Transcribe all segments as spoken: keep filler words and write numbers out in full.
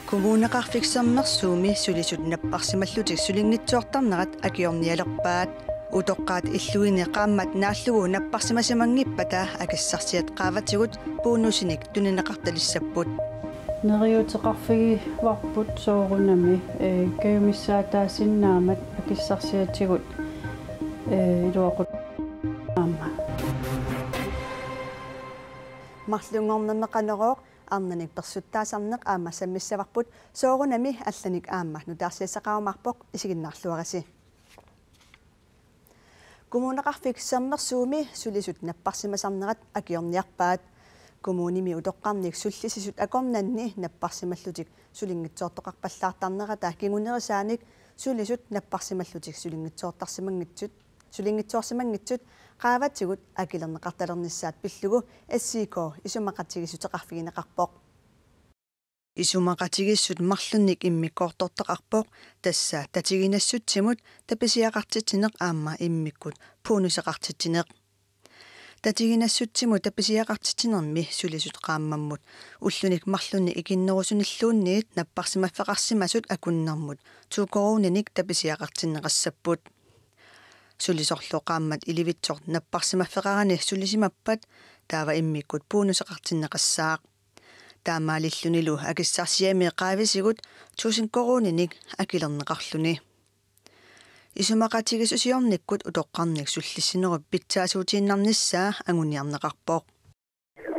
Kommuneqarfik Sermersuumi sulisut napparsimallutik sulinngitsoortarnerat akiornialerpaat. Utoqqaat illuini qaammat naallugu napparsimasimanngippata akissarsiat qaavatigut bonusinik tunineqartalissapput. Neriuuteqarfigivarput soorunami, ee, kajumissaataasinnaammat akissarsiatigut, ee, iluaqut aamma. Marlunngornermi Qanorooq arnanik persuttaasarneq aamma sammissavarput, soorunami allanik aamma nutaarsiassaqarumaarpoq, isiginnaarluarisi. Kommuneqarfik Sermersuumi sulisut napparsimasarnerat akiorniarpaat. Kommunimi utoqqarnik sullissisut akornanni napparsimallutik sulinngitsoortoqarpallaartarnerata kingunerisaanik sulisut napparsimallutik sulinngitsoortarsimanngitsut, sulinngitsoorsimanngitsut qaavatigut akilerneqartalernissaat pillugu S I K isumaqatigiissuteqarfigineqarpoq. Isumaqatigiissut marlunnik immikkoortortaqarpoq, tassa tatiginnassutsimut tapisiaqartitsineq aamma immikkut bonuseqartitsineq. Tatiginnassutsimut tapisiaqartitsinermi sulisut qaammammut ullunik marlunnik ikinnerusunilluunniit napparsimaffeqarsimasut akunnermut to koruuninik tapisiaqartinneqassapput. Sulisorlu qaammat ilivitsoq napparsimaffeqarani sulisimappat taava immikkut bonuseqartinneqassaaq. Taamaalillunilu akissarsiami qaavisigut tusind koruuninik akilerneqarluni. Isumaqatigiissusiornikkut utoqqarnik sullissinerup pitsaasuutiinnarnissaa anguniarneqarpoq.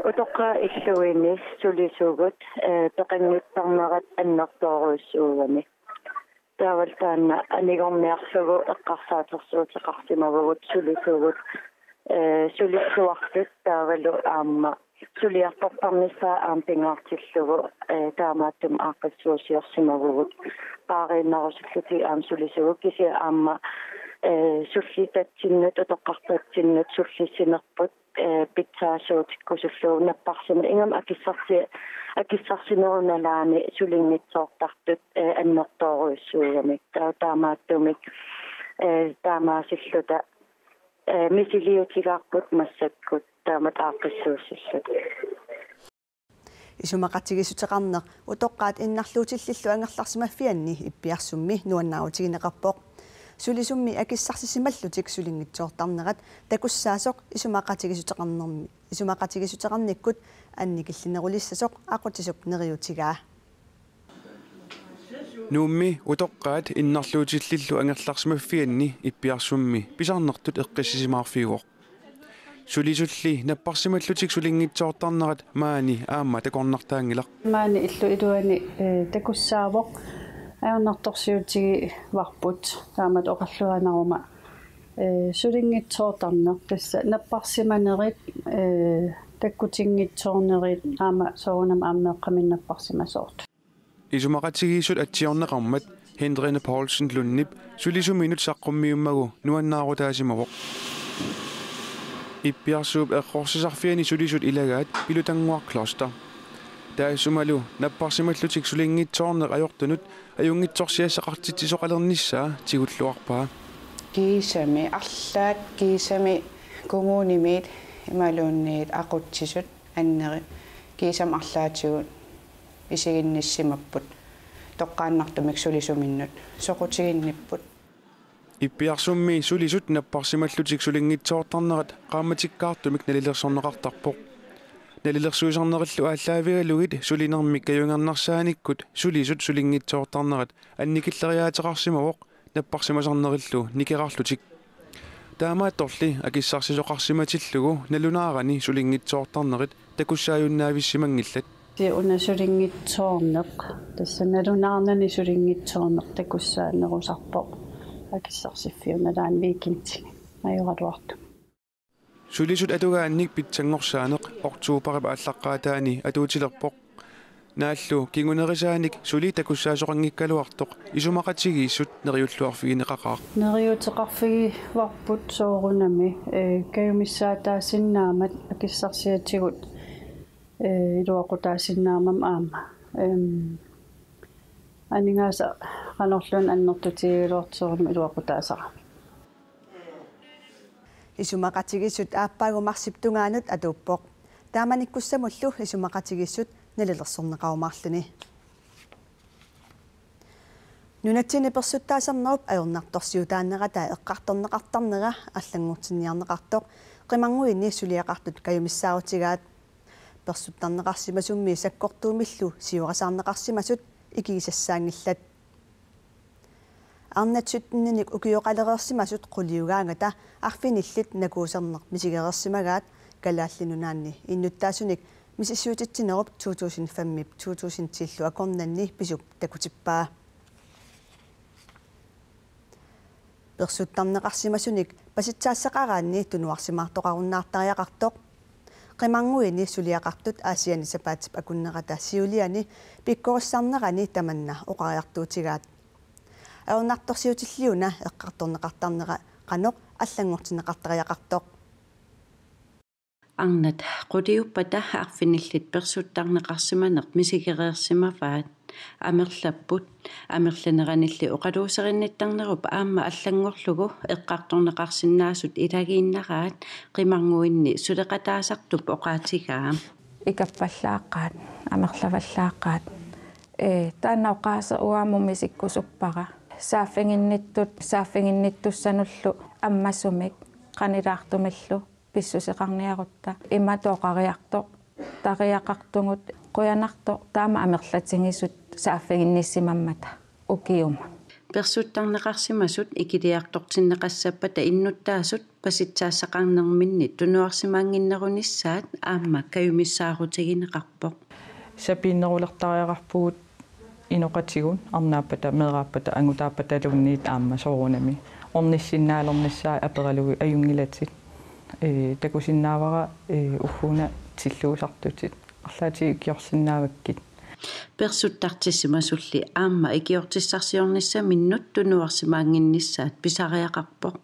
Utoqqaat illuini sulisugut, ee, peqanngittarnerat annertoorujussuugami. Taavalu taanna anigorniarlugu eqqarsaatersuuteqarsimavugut sulisugut, ee, sulissuartut taavalu aamma suliartortarnissaa aamma pingaartillugu, ee, taamaattumik aaqqissuussiorsimavugut. Paariinnarusullutik aamma sulisugut kisianni aamma, ee, sullitatsinnut, utoqqartatsinnut sullissinerput, ee, pitsaasuutikkusullugu napparsima ingammik akissarsi-, akissarsinerup nalaani sulinngitsoortartut, ee, annertoorujussuugamik. Taa-, taamaattumik, ee, taamaasilluta, ee, misiliutigaarput massakkut taamatut aaqqissuussilluta. Isumaqatigiissuteqarneq utoqqaat innarluutillillu angerlarsimaffianni Ippiarsummi nuannaarutigineqarpoq. Sulisummi akissarsisimallutik sulinngitsoortarnerat takussaasoq isumaqatigiissuteqarnermi, isumaqatigiissuteqarnikkut annikillinerulissasoq aqutsisup neriuutigaa. Nuummi utoqqaat innarluutillillu angerlarsimaffianni Ippiarsummi pisarnertut eqqissisimaarfiuvoq. Sulisulli napparsimallutik sulinngitsoortarnerat maani aamma takornartaanngilaq. Maani illup iluani, ee, takussaavoq ajornartorsiutigivarput taamatut oqalluaannaruma, ee, sulinngitsoortarneq tassa napparsimanerit, ee, takkutinngitsoornerit aamma soorunami aamma meeqqaminnik napparsimasoortut. Isumaqatigiissut atsiorneqarmat Hindrene Poulsen Lundip sulisuminut saqqummiummagu nuannaarutaasimavoq. Ippiarsuup errorsisarfiani sulisut ilagaat Pilutannguaq Kloster. Taassumalu napparsimallutik sulinngitsoorneq ajortunut ajunngitsorsiassaqartitsisoqalernissaa tigulluarpaa. Kiisami arlaat, kiisami kommunimiit imaluunniit aqutsisut anneri kiisami arlaatigut isiginnissimapput toqqaannartumik sulisuminnut soqutiginnipput. Ippiarsummi sulisut napparsimallutik sulinngitsoortarnerat qaammatikkaartumik nalilersorneqartarpoq. Nalilersuisarnerillu aallaavigalugit sulinermik kajungernarsaanikkut sulisut sulinngitsoortarnerat annikilleriaateqarsimavoq napparsimasarnerillu nikerarlutik. Taamaattorli akissarsisoqarsimatillugu nalunaarani sulinngitsoortarnerit takussaajunnaavisimanngillat. Una sulinngitsoorneq, tassa nalunaarnani sulinngitsoorneq takussaanerusarpoq akissarsiffiup nalaani weekendini ajoraluartumik. Sulisut atugaannik pitsanngorsaaneq oktoberip aallaqqaataani atuutilerpoq. Naallu kingunerisaanik suli takussaasoqanngikkaluartoq isumaqatigiissut neriulluarfigineqaqaaq. Neriuuteqarfigivarput soorunami, ee, kajumissaataasinnaammat akissarsiatigut, ee, iluaqutaasinnaammammat aamma. Em, aningaasat qanorluunniit annertutigigaluartut soorunami iluaqutaasarami. Isumaqatigiissut aappaagu marsip tungaanut atuuppoq. Taamanikkussamullu isumaqatigiissut nalilersorneqarumaarluni. Nunatsinni persuttaasarnerup ajornartorsiutaanerata eqqartorneqartarnera allanngortinniarneqartoq qimarnguinni suliaqartut kajumissaarutigaat. Persuttarneqarsimasummi sakkortuumillu siorasaarneqarsimasut ikigisassaanngillat. Arnat syttennik ukioqalereersimasut quliugaangata arfinillit nakuuserneq misigereersimagaat Kalaallit Nunaanni innuttaasunik misissuititsinerup to tusind fem-ip to tusind ti-llu akornanni pisup takutippaa. Persuttarneqarsimasunik pasitsaassaqaraanni tunuarsimaartoqarunnaartariaqartoq. Qimarnguini suliaqartut Aasianni sapaatip akunnerata siuliani pikkorissarnerani tamanna oqariartuutigaat. Ajornartorsiutilliuna eqqartorneqartarnera qanoq allanngortinneqartariaqartoq. Arnat quliuppata arfinillit persuttarneqarsimaneq misigereersimavaat. Amerlapput. Amerlaneranilli oqaluuserinnittarnerup aamma allanngorlugu eqqartorneqarsinnaasut ilagiinnaraat qimarnguinni suleqataasartup oqaatigaa. Ikappallaaqaat, amerlavallaaqaat. Ee, taanna oqaaseq uanga misikkusuppara. Saaffiginnittut, saaffiginnittussanullu ammasumik qanilaartumillu pissuseqarniarutta. Imatut oqariartoq, tariaqartugut, qujanartoq taama amerlatigisut saaffiginnissimammata ukiumut. Persuttarneqarsimasut ikiliartortinneqassappata innuttaasut pasitsaassaqarnerminni tunuarsimaannginnerunissaat aamma kajumissaarutigineqarpoq. Sapiinnerulertariaqarpugut inoqatigut, arnaappata, meeraappata, angutaappataluunniit aamma soorunami. Ornissinnaalernissaat aperalugit ajunngilatit. Ee, takusinnaavara, ee, ugguuna tilluusartutit. Arlaatigut ikiorsinnaavakkit. Persuttartissimasulli aamma ikiortissarsiornissaminnut tunuarsimaannginnissaat pisariaqarpoq.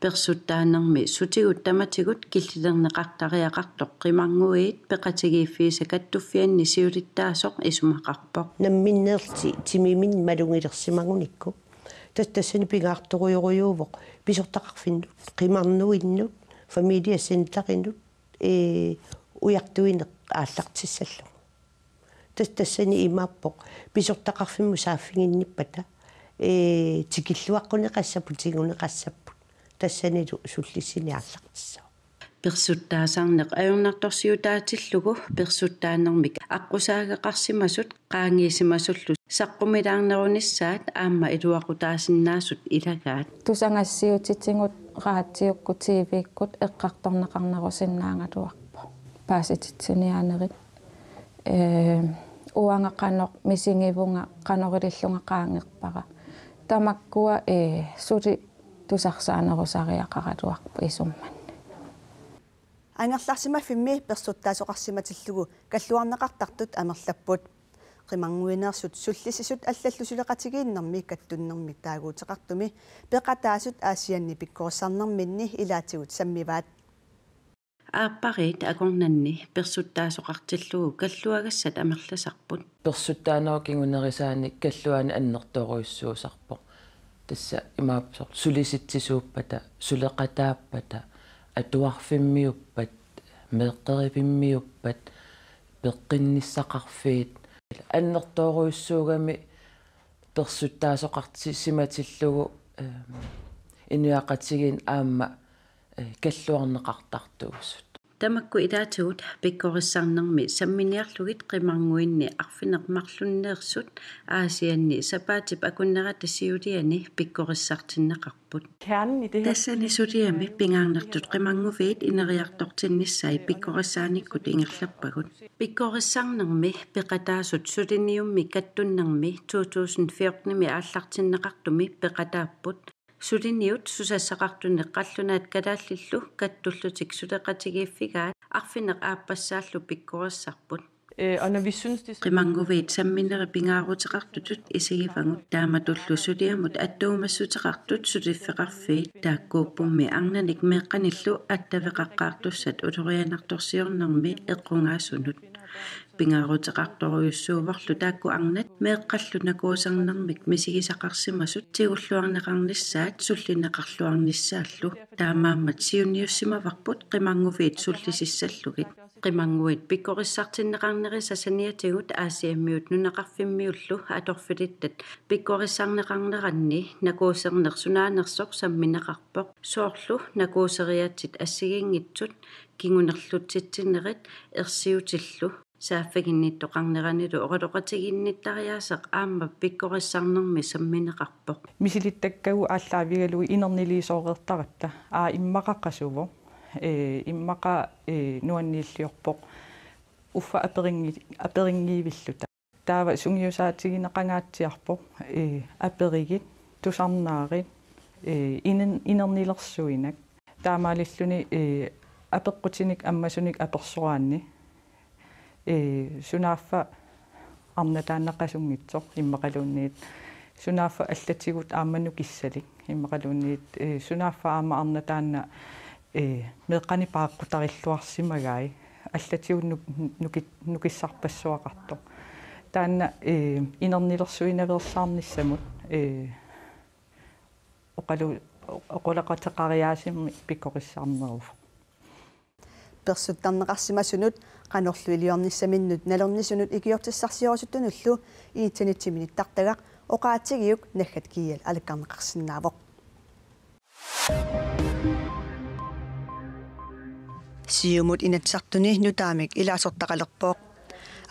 Persuttaanermi sutigut tamatigut killilerneqartariaqartoq qimarnguit peqatigiiffiisa kattuffianni siulittaasoq isumaqarpoq. Namminneerlutik timiminnut malugilersimagunikku. Tassa tassani pingaartorujorujuuvoq pisortaqarfinnut, qimarnuinnut, familiecenterinnut, ee, ujartuineq aallartissallugu. Tassa tassani imaappoq pisortaqarfimmut saaffiginnippata, ee, tikilluaqquneqassapput, tiguneqassapput. Tassanilu sullissineq aallartissaaq. Persuttaasarneq ajornartorsiutaatillugu persuttaanermik aqqusaageqarsimasut qaangiisimasullu saqqumilaarnerunissaat aamma iluaqutaasinnaasut ilagaat. Tusagassiuutitigut raatiukkut T V-kkut eqqartorneqarnerusinnaagaluarpoq. Paasititsiniaanerit. Ee, uanga qanoq misigivunga, qanoq ilillunga qaangerpara. Tamakkua, ee, suli tusarsaanerusariaqaraluarpoq isummanni. Angerlarsimaffimmi persuttaasoqarsimatillugu kalluarneqartartut amerlapput. Qimarnguineersut sullissisut allallu suleqatigiinnermi kattunnermi taaguuteqartumi peqataasut Aasianni pikkorissarnerminni ilaatigut sammivaat. Aappariit akornanni persuttaasoqartillugu kalluagassat amerlasarput. Persuttaanerup kingunerisaanik kalluanik annertoorujussuusarpoq. Tassa imaappoq soorlu sulisitsisuuppata, suleqataappata, atuarfimmiuppat, meeqqerivimmiuppat, peqqinnissaqarfiit. Annertoorujussuugami persuttaasoqartissimatillugu, ehm, inuiaqatigiinni aamma, eh, kalluarneqartartuusut. Tamakku ilaatigut pikkorissarnermi samminiarlugit qimarnguinni arfineq-marlunneersut Aasianni sapaatip akunnerata siuliani pikkorissartinneqarput. Kernen i det her. Tassani suliami pingaarnertut qimarnguviit ineriartortinnissai pikkorissaanikkut ingerlappagut. Pikkorissarnermi peqataasut suliniummi kattunnermi to tusind fjortenimi aallartinneqartumi peqataapput. Suliniut susassaqartunik qallunaat kalaallillu kattullutik suleqatigiiffigaat arfineq-aappassaallu pikkorissarput. Øh, og når vi synes, det er så. Qimarnguviit samminerit pingaaruteqartutut isigivagut, taamatullu suliamut attuumassuteqartut suliffeqarfiit taakkuuppummi arnanik meeqqanillu attaveqaqqaartussat ulorianartorsiornermi eqqugaasunut. Pingaaruteqartorujussuuvorlu taakku arnat meeqqallu nakuusarnermik misigisaqarsimasut tigulluarneqarnissaat sullinneqarluarnissaallu. Taamaammat siunniussimavarput qimanngufiit sullisissallugit. Qimannguit pikkorissartinneqarnerisa saniatigut Aasiammiut nunaqarfimmiullu atorfilittat pikkorissarneqarneranni nakuuserneq sunaanersoq sammineqarpoq. Soorlu nakuuseriaatsit assigiinngitsut, kingunerlutsitsinerit ersiutillu saaffiginnittoqarneranilu oqaloqatiginnittariaaseq aamma pikkorissarnermi sammineqarpoq. Misilittakkagut aallaavigalugit inerniliisoreertaratta. Aa, immaqa qasuvoq. Ee, immaqa, ee, nuanniilliorpoq. Uffa aperinngi-, aperinngivilluta. Taava sungiusaatigineqangaatsiarpoq, ee, aperigit, tusarnaarit, ee, inen-, inernilersuinak. Taamaalilluni, ee, apeqqutinik ammasunik apersoraanni, ee, sunaaffa arnat taanna qasunngitsoq immaqaluunniit, sunaaffa allatigut aamma nukissalik immaqaluunniit, ee, sunaaffa aamma arnat taanna, ee, meeqqanik paaqqutarilluarsimagai, allatigut nuk-, nukit-, nukissarpassuaqartoq. Taanna, ee, inernilersuinaveersaarnissamut, ee, oqalu-, oqaloqateqariaasermi pikkorissarneruvoq. Persuttarneqarsimasunut qanorlu iliornissaminnut nalornisunut ikiortissarsiorusuttunullu Internetimi nittartagaq oqaatigiuk naggat G L alakkarneqarsinnaavoq. Siumut Inatsisartuni nutaamik ilaasortaqalerpoq.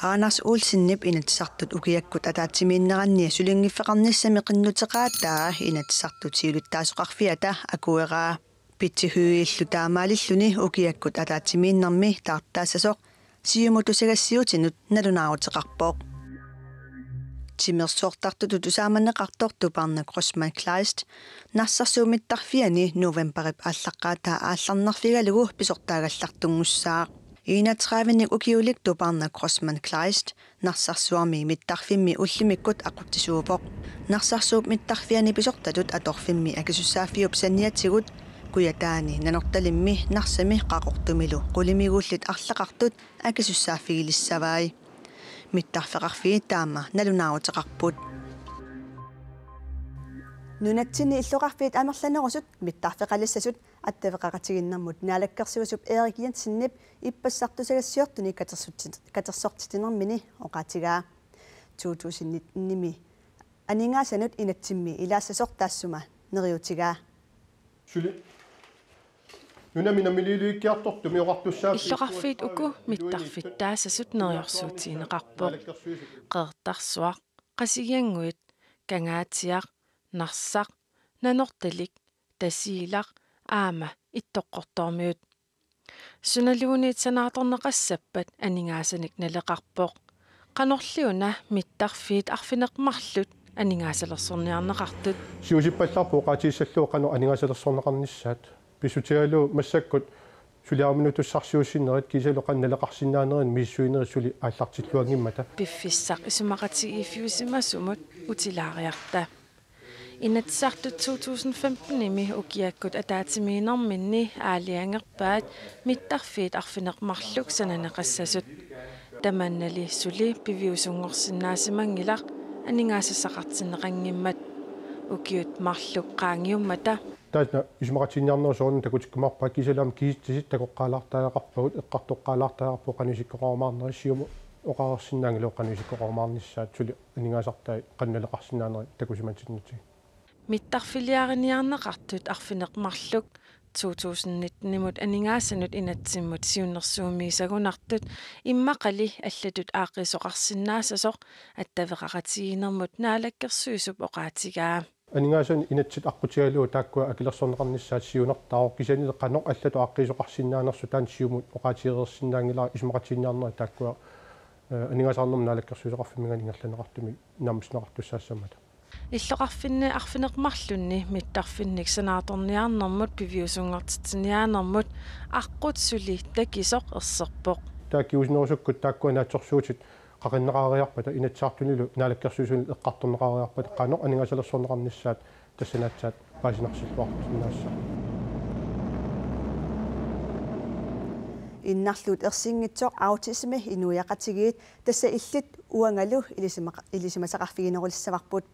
Anders Olsenip Inatsisartut ukiakkut ataatsimiinneranni sulinngiffeqarnissami qinnuteqaataa Inatsisartut siulittaasoqarfiata akueraa. Pitsi Høegh-illu taamaalilluni ukiakkut ataatsimiinnermi taartaassasoq Siumut tusagassiuutinut nalunaaruteqarpoq. Timersortartutut tusaamaneqartoq Tuparnaq Grossmann Kleist Narsarsuup mittarfiani novembarip aallaqqaataa aallarnerfigalugu pisortaagallartunngussaaq. Enogtredive-nik ukiulik Tuparnaq Grossmann Kleist Narsarsuarmi mittarfimmi ullumikkut aqutsisuuvoq. Narsarsuup mittarfiani pisortatut atorfimmi akisussaaffiup saniatigut Kujataani, Nanortalimmi, Narsami, Qaqortumilu qulimiguullit arlaqartut akisussaaffigilissagai. Mittarfeqarfiit taama nalunaaruteqarput. Nunatsinni illoqarfiit amerlanerusut mittarfeqalissasut attaveqaqatigiinnermut naalakkersuisup Erik Jensenip ippassaq tusagassiortuni katersutti-, katersortitsinermini oqaatigaa. To tusind nitten-imi aningaasanut inatsimmi ilaassasoq taassuma neriuutigaa. Suli. Nunami namminiilivikkiartortumi oqartussaaffiit. Illoqarfiit uku mittarfittaassasut neriorsuutigineqarpoq. Qeqertarsuaq, Qasigiannguit, Kangaatsiaq, Narsaq, Nanortalik, Tasiilaq aamma Ittoqqortoormiut. Sunaluunniit sanaartorneqassappat aningaasanik naleqarpoq. Qanorliuna mittarfiit arfineq-marluk aningaasalersorniarneqartut? Siusippallarpoq oqaatigissallugu qanoq aningaasalersorneqarnissaat. Pissutigalugu massakkut suliariminut tussarsiuussinerit kiisalu qanoq naleqarsinnaanerini misissuinerit suli aallartilluanngimmata. Piffissaq isumaqatigiiffiusimasumut utilaariarta. Inatsisartut to tusind femten-imi ukiakkut ataatsimiinnerminni aalajangerpaat mittarfiit arfineq-marluk sananeqassasut. Tamannali suli piviusunngorsinnaasimanngilaq aningaasassaqartinneqanngimmat ukiut marluk qaangiummata. Taanna isumaqatiginninniarnerup soorunami takutikkumaarpaa kiisalu aamma kisitsisit takoqqaalaartariaqarpagut, eqqartoqqaalaartariaqarpagut qanoq isikkoqarumaarnerit, Siumut oqareersinnaanngilagut qanoq isikkoqarumaarnissaat suli aningaasartai qanoq naleqarsinnaanerit takusimatinnatigit. Mittarfiliariniarneqartut arfineq-marluk to tusind nitten-imut aningaasanut inatsimmut siunnersuummiisagunartut immaqali allatut aaqqiisoqarsinnaassasoq attaveqaqatigiinnermut naalakkersuisup oqaatigaa. Aningaasanik inatsit aqqutigalugu taakkua akilersorneqarnissaat siunertaavoq, kisiannili qanoq allatut aaqqiisoqarsinnaanersoq taanna Siumut oqaatigereersinnaanngilara, isumaqatiginninniarnerit taakkua, eh, aningaasaqarnermut naalakkersuisoqarfimminngaanniit ingerlanneqartumik naammassineqartussaassammata. Illoqarfinni arfineq-marlunni mittarfinnik sanaartorniarnermut piviusunngortitsiniaanermut aqqut suli takisoq erserpoq. Taava kingusinnerusukkut taakkua naatsorsuutit qaqinneqareeriarpata Inatsisartunilu Naalakkersuisunilu eqqartorneqareeriarpata qanoq aningaasalersorneqarnissaat tassanaatsaat paasinarsilluarsinnaassaaq. Innarluut ersinngitsoq autisme inuiaqatigiit tassa illit uangalu ilisima-, ilisimasaqarfiginerulissavarput.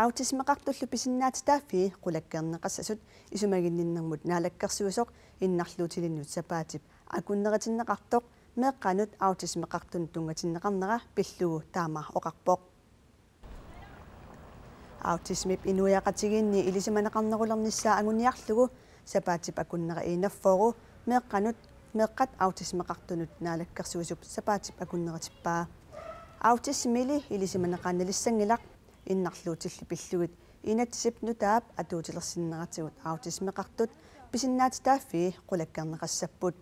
Autismeqartullu pisinnaatitaaffii qulakkeerneqassasut isumaginninnermut naalakkersuisoq innarluutilinnut sapaatip akunneritigineqartoq meeqqanut autismeqartunut tunngatinneqarnera pillugu taama oqarpoq. Autismip inuiaqatigiinni ilisimaneqarnerulernissaa anguniarlugu sapaatip akunnera enogfyrre meeqqanut, meeqqat autismeqartunut naalakkersuisup sapaatip akunneritippaa. Autismili ilisimaneqaannalissanngilaq, innarluutilli pillugit inatsisip nutaap atuutilersinneratigut autismeqartut pisinnaatitaaffii qulakkeerneqassapput.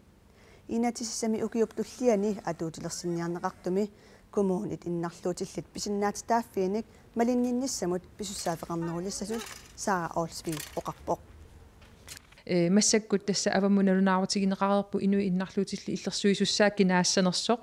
Inatsisissami ukiup tulliani atuutilersinniarneqartumi kommunit innarluutillit pisinnaatitaaffiinik malinninnissamut pisussaaffeqarnerulissasut Sara Olsvig oqarpoq. Ee, massakkut tassa avammut nalunaarutigineqareerput inuit innarluutillit illersuisussaat kinaassanersoq.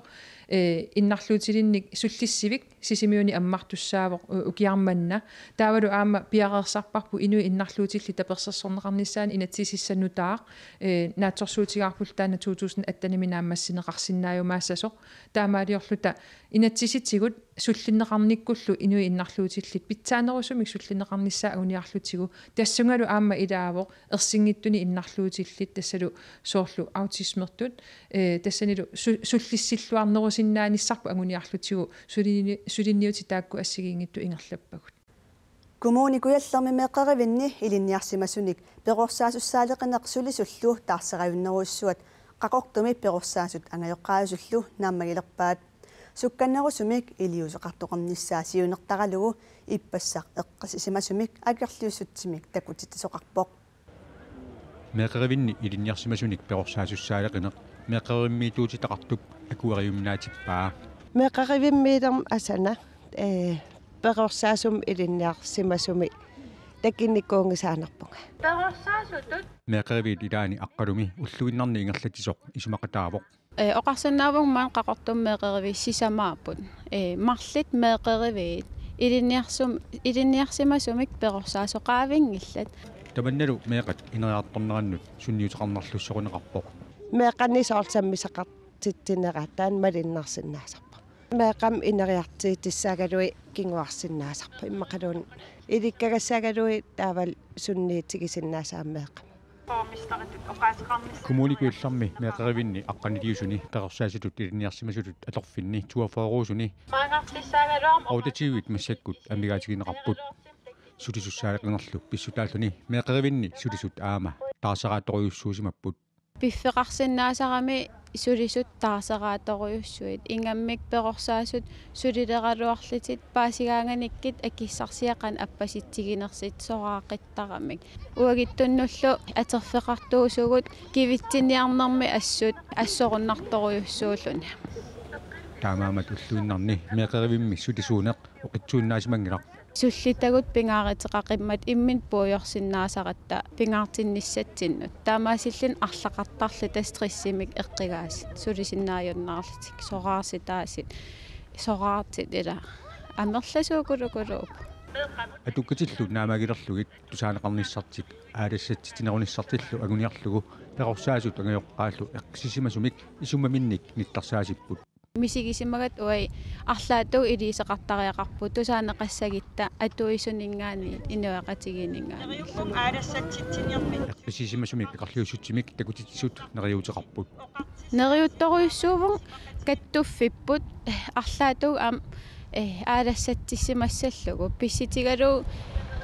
Ee, innarluutilinnik sullissivik Sisimiuni ammartussaavoq, u-, ukiarmanna. Taavalu aamma piareersarparput inuit innarluutillit tapersersorneqarnissaannut inatsisissap nutaaq, ee, naatsorsuutigaarpullu taanna to tusind attenimi naammassineqarsinnaajumaassasoq. Taamaaliorluta inatsisitigut sullinneqarnikkullu inuit innarluutillit pitsaanerusumik sullinneqarnissaat anguniarlutigu, tassungalu aamma ilaavoq ersinngitsunik innarluutillit, tassalu soorlu autismertut, ee, tassanilu su-, sullissilluarnerusinnaanissarput anguniarlutigu sulini-, suliniutit taakku assigiinngitsut ingerlappagut. Kommune Kujallermi meeqqerivinni ilinniarsimasunik perorsaasussaaleqineq sulisullu taarseraajunnerujussuat Qaqortumi perorsaasut angajoqqaajusullu naammagilerpaat. Sukkanerusumik iliuuseqartoqarnissaa siunertaralugu ippassaq eqqissisimasumik akerliussutsimik takutitsisoqarpoq. Meeqqerivinni ilinniarsimasunik perorsaasussaaleqineq meeqqerivimmiituutitaqartup akueriunnaatippaa. Meeqqerivimmiilermi asana, ee, perorsaasumik ilinniarsimasumik takunikuunngisaannarpunga. Perorsaasutut. Meeqqeriviit ilaanni Aqqalumi ulluinnarni ingerlatsisoq isumaqataavoq. Ee, oqarsinnaavunga maani Qaqortumi meeqqeriviit sisamaapput. Ee, marluk meeqqeriviit ilinniarsum-, ilinniarsimasumik perorsaasut qaavinngillat. Tamannalu meeqqat ineriartornerannut sunniuteqarnerlussoruneqarpoq. Meeqqanni soorlu sammisaqartitsinera taanna malunnarsinnaasarpoq. Meeqqamik ineriartuutissaagaluit kinguarsinnaasarput. Immaqaluunniit ilikkagassagaluit taavalu sunniutigisinnaasaat meeqqamut. Kommune Kujallermi meeqqerivinni aqqaniliusuni perorsaasutut ilinniarsimasutut atorfinni toogfyrreusuni otteogtyvit massakkut amigaatigineqarput. Sulisussaaleqinerlu pissutaalluni meeqqerivinni sulisut aamma taarseraatorujussuusimapput. Piffeqarsinnaasarami sulisut taarseraatorujussuit. Ingammik perorsaasut sulileraluarlutik paasigaanganikkit akissarsiat qanoq appasitsiginersitsoraaqqittaramik. Uaguttunnullu atorfeqartuusugut kivitsinniarnermi assut assorunnartorujussuulluni. Taamaammat ulluinnarni meeqqerivimmi sulisuuneq oqitsuinnaasimanngilaq. Sullitagut pingaaruteqaqimmat imminut puigorsinnaasaratta pingaartinnissatsinnut. Taamaasilluni arlaqartarluta stressimik eqqigaasut, sulisinnaajunnaarlutik, soraarsitaasut, soraartut ila amerlasuukulukuluupput. Atukkatillu naammagilerlugit tusaaneqarnissartik aalassatsitsinerunissartillu anguniarlugu perorsaasut angajoqqaallu eqqissisimasumik isummaminnik nittarsaasipput. Misigisimagatta uagut arlaatigut iliuuseqartariaqarpugut tusaaneqassagutta atuisuninngaanniit inuiaqatigiinninngaanniit. Eqqissisimasumik akerliussutsimik takutitsisut neriuuteqarput. Neriuttorujussuuvunga kattuffipput arlaatigut aamma, eh, aalassatsissimassallugu. Pissutigalugu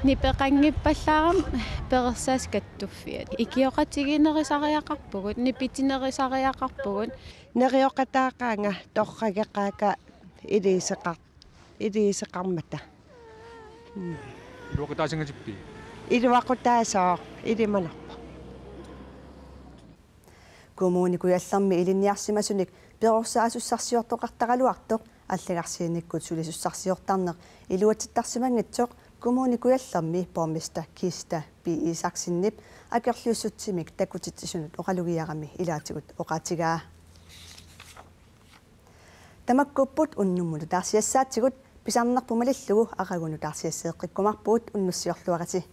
nipeqanngippallaarami perorsaasut kattuffiat. Ikioqatigiinnerusariaqarpugut, nipitinerusariaqarpugut. Nerioqataaqaanga torrageqaakka iliuuseqar-, iliuuseqarmata. Mm. Iluaqutaassanngatippit? Iluaqutaassaaq, ilimanarpoq. Kommune Kujallermi ilinniarsimasunik perorsaasussaasiortoqartaraluartoq allagarsiinikkut sulisussarsiortarneq iluatsittarsimanngitsoq Kommune Kujallermi borgmester Kista B. Isaksenip akerliussutsimik takutitsisunut oqalugiarami ilaatigut oqaatigaa. Tamakkuupput unnummut nutaarsiassaatigut, pisarnerput malillugu aqagu nutaarsiasseeqqikkumaarpugut, unnussiorluarisi.